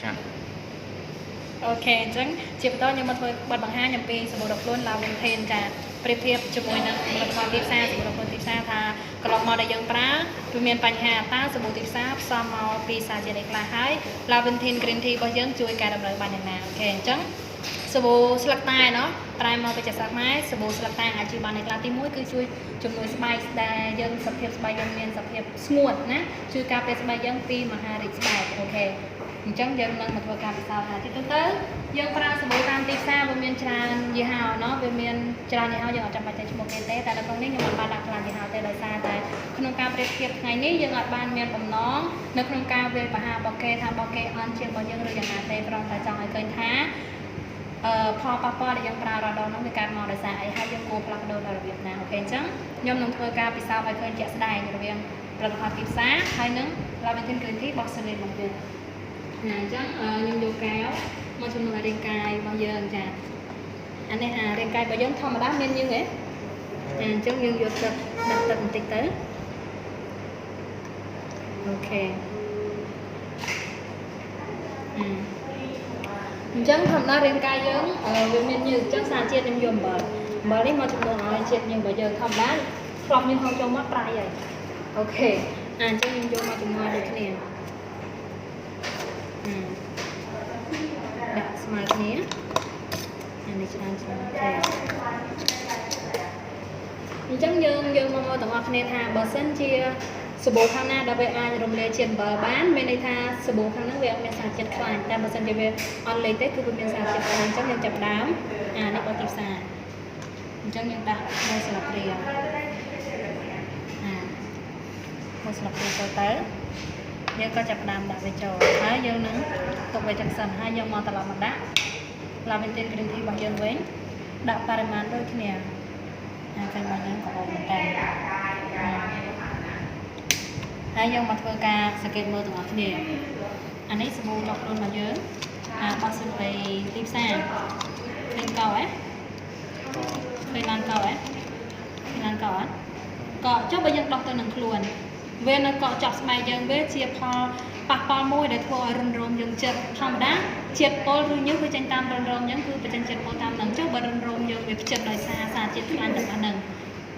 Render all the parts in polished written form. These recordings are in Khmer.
ចា OK អញ្ចឹងជាបន្តខ្ញុំមកធ្វើបទបង្ហាញអំពីសាប៊ូដុសខ្លួន Laventine ចាប្រៀបធៀបជាមួយនឹងផលិតផលទីផ្សារសាប៊ូដុសខ្លួនទីផ្សារថាកន្លងមកដែលយើងប្រើវាមានបញ្ហាតើសាប៊ូទីផ្សារផ្សំមកពីសារជាតិអីខ្លះហើយ Laventine Green Tea របស់យើងជួយកែតម្រូវបានយ៉ាងណា OK អញ្ចឹងសាប៊ូស្លឹកតែណោះប្រែមកពីចាស់ខ្មែរសាប៊ូស្លឹកតែអាចជួយបានในខ្លះទី1គឺជួយជំនួយស្បែកដែលយើងសភាពស្បែកយើងមានសភាពស្ងួតណាជួយការពារស្បែកយើងពីមហារីកស្បែក OK អញ្ចឹងយើងនឹងមកធ្វើការពិសោធន៍ថាទីទៅទៅយើងប្រើសាប៊ូតាមទីផ្សារវាមានច្រើនយីហោណោះវាមានច្រើនយីហោយើងអត់ចាំបាច់ចេះឈ្មោះគេទេតែនៅក្នុងនេះខ្ញុំអត់បានដាក់ច្រើនយីហោទេដោយសារតែក្នុងការប្រៀបធៀបថ្ងៃនេះយើងអត់បានមានបំណងនៅក្នុងការវាយប្រហាររបស់គេថារបស់គេអន់ជាងរបស់យើងឬយ៉ាងណាទេគ្រាន់តែចង់ឲ្យឃើញថាផលប៉ះពាល់ដែលយើងប្រើរាល់ដងនោះវាកើតមកដោយសារអីហើយយើងគួរផ្លាស់ប្ដូរដល់របៀបណា OK អញ្ចឹងខ្ញុំនឹងធ្វើការពិសោធន៍ឲ្យឃើញជាក់ស្ដែងរវាងផលិតផលទីផ្សារហើយនិង Laventine Green Tea របស់ Celine របស់យើង ណាអញ្ចឹងខ្ញុំយកកែវមកជំនួយរាងកាយរបស់យើងចាអានេះអារាងកាយរបស់យើងធម្មតាមានយើងហ៎អាអញ្ចឹងយើងយកទឹកដាក់ទឹកបន្តិចទៅ OK អឺអញ្ចឹងធម្មតារាងកាយយើងវាមានញើសអញ្ចឹងសារជាតិខ្ញុំយកអំបិលអំបិលនេះមកជំនួយឲ្យជាតិញើសរបស់យើងធម្មតាធ្លាប់មានហូរចូលមកប្រៃហើយ OK អាអញ្ចឹងខ្ញុំយកមកជំនួយដូចគ្នា អឺដាក់ស្មើគ្នាអានេះច្រើនច្រើន OK អញ្ចឹងយើងយើងមកមើលទាំងអស់គ្នាថាបើសិនជាសាប៊ូខាងណាដែលវាអាចរំលាយជាតិអំបិលបានមានន័យថាសាប៊ូខាងហ្នឹងវាអត់មានសារជាតិខ្លាញ់តែបើសិនជាវាអត់លេចទេគឺវាមានសារជាតិខ្លាញ់អញ្ចឹងយើងចាប់ផ្ដើមអានេះបើទីផ្សារអញ្ចឹងយើងដាក់មួយស្លាបព្រាអាមួយស្លាបព្រាចូលទៅ យើងក៏ចាប់ផ្ដើមដាក់វាចូលហើយយើងនឹងទុកវាចឹងសិនហើយយើងមកត្រឡប់មកដាក់ Laventine Green Tea របស់យើងវិញដាក់បរិមាណដូចគ្នាហើយឃើញរបស់យើងក៏អូមែនតើហើយយើងមកធ្វើការសង្កេតមើលទាំងអស់គ្នាអានេះសាប៊ូចុកខ្លួនរបស់យើងអាបោះសិនទៅទីផ្សារឃើញកោហ៎ឃើញឡានកោហ៎ឃើញឡានកោអត់កក់ចុះបើយើងដោះទៅនឹងខ្លួន វានៅកក់ចប់ស្បែកយើងវាជាផលប៉ះពាល់មួយដែលធ្វើឲ្យរុនរោមយើងចិត្តធម្មតាជាតិពុលឬញើសវាចេញតាមរុនរោមយើងគឺបញ្ចេញជាតិពុលតាមនឹងចុះបើរុនរោមយើងវាផ្ចិតដោយសារសារជាតិខ្លាញ់ទាំងអស់ហ្នឹង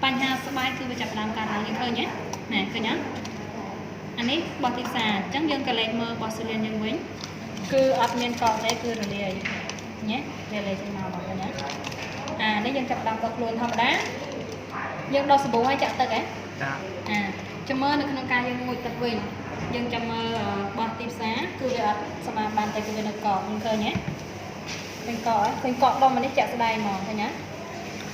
បញ្ហាស្បែកគឺវាចាប់ផ្ដើមកើតឡើងយើងឃើញទេណែឃើញអត់អានេះបោះទីផ្សារអញ្ចឹងយើងក៏លេចមើលបោះស៊ូលៀនយើងវិញគឺអត់មានកក់ទេគឺរលាយញ៉េរលាយចេញមកបងឃើញទេអានេះយើងចាប់ផ្ដើមដុសខ្លួនធម្មតាយើងដុសសាប៊ូឲ្យចាក់ទឹកហ៎ ចា អាចាំមើលនៅក្នុងការយើងងូតទឹកវិញយើងចាំមើលបោះទីផ្សារគឺវាអត់ស្មាបានតែគឺវានៅកកយើងឃើញទេឃើញកកឃើញកកដុំអានេះជាក់ស្ដែងហ្មងឃើញទេ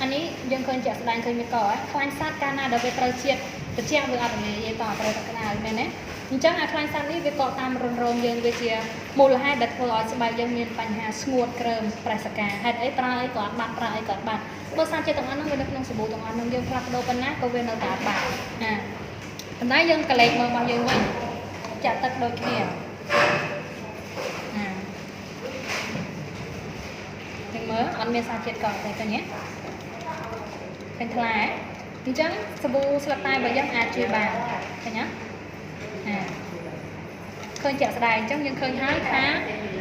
អានេះយើងឃើញជាក់ស្ដែងឃើញវាកកខ្លាញ់សត្វកាលណាដែលវាត្រូវជាតិត្រជាក់វាអត់រលាយទេតត្រូវតែក្តៅមែនទេអញ្ចឹងអាខ្លាញ់សត្វនេះវាកកតាមរុនរោមយើងវាជាមូលហេតុដែលធ្វើឲ្យស្បែកយើងមានបញ្ហាស្ងួតក្រើមប្រេះសកាហេតុអីប្រើអីក៏អត់បាត់ប្រើអីក៏អត់បាត់បើសារជាតិទាំងអស់ហ្នឹងវានៅក្នុងសាប៊ូទាំងអស់ហ្នឹងយើងផ្លាស់ប្ដូរប៉ុណ្ណាក៏វានៅតែអត់បាត់អាប៉ុន្តែយើងកលេចមើលរបស់យើងវិញចាក់ទឹកដូចគ្នាអាយើងមើលអត់មានសារជាតិកកទេឃើញទេឃើញថ្លាអញ្ចឹងសាប៊ូស្លឹកតែរបស់យើងអាចជួយបានឃើញទេអាឃើញជាក់ស្ដែងអញ្ចឹងយើងឃើញហើយថា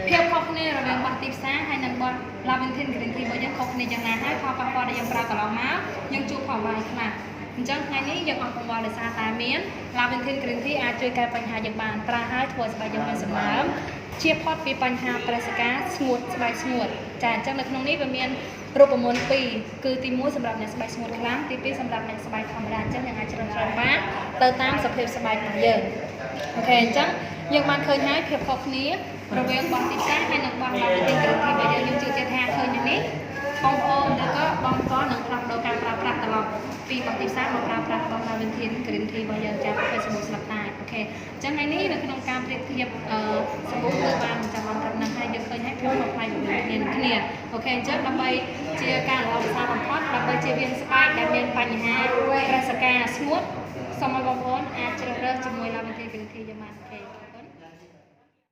ភាពខុសគ្នារវាងបោះទីផ្សារហើយនិងបោះ Laventine Green Tea របស់យើងខុសគ្នាយ៉ាងណាហើយផលប៉ះពាល់ដែលយើងប្រើកន្លងមកយើងជួបផលបាយខ្លះអញ្ចឹងថ្ងៃនេះយើងអស់កង្វល់ដោយសារតែមាន Laventine Green Tea អាចជួយកែបញ្ហាយើងបានប្រើហើយធ្វើឲ្យស្បែកយើងមានសំណើមជៀសផុតពីបញ្ហាប្រេសកាស្ងួតស្បែកស្ងួតចាអញ្ចឹងនៅក្នុងនេះវាមានរូបមន្តពីរគឺទី1សម្រាប់អ្នកស្បែកស្ងួតខ្លាំងទី2សម្រាប់អ្នកស្បែកធម្មតាអញ្ចឹងយើងអាចជ្រើសរើសបានទៅតាមសភាពស្បែករបស់យើង OK អញ្ចឹងយើងបានឃើញហើយភាពខុសគ្នារវាងបោះទីផ្សារហើយនិងបោះ Laventine Green Tea របស់យើងយើងជឿជាក់ថាឃើញយ៉ាងនេះបងប្អូនឬក៏បងប្អូននឹងផ្លាស់ប្ដូរការប្រើប្រាស់ត្រឡប់ពីបោះទីផ្សារមកប្រើប្រាស់បោះ Laventine Green Tea របស់យើងចាប្រភេទសាប៊ូស្លឹកតែ OK អញ្ចឹងថ្ងៃនេះនៅក្នុងការប្រៀបធៀបសាប៊ូគឺបានចាំបានត្រឹមហ្នឹងហើយយើងឃើញហើយភាពខុសប្លែករវាងគ្នានឹងគ្នា OK អញ្ចឹងដើម្បីជាការល្អប្រសើរបំផុតដើម្បីជៀសវាងស្បែកដែលមានបញ្ហាប្រេសកាស្ងួតសូមឲ្យបងប្អូនអាចជ្រើសរើសជាមួយ Laventine Green Tea យើងបាន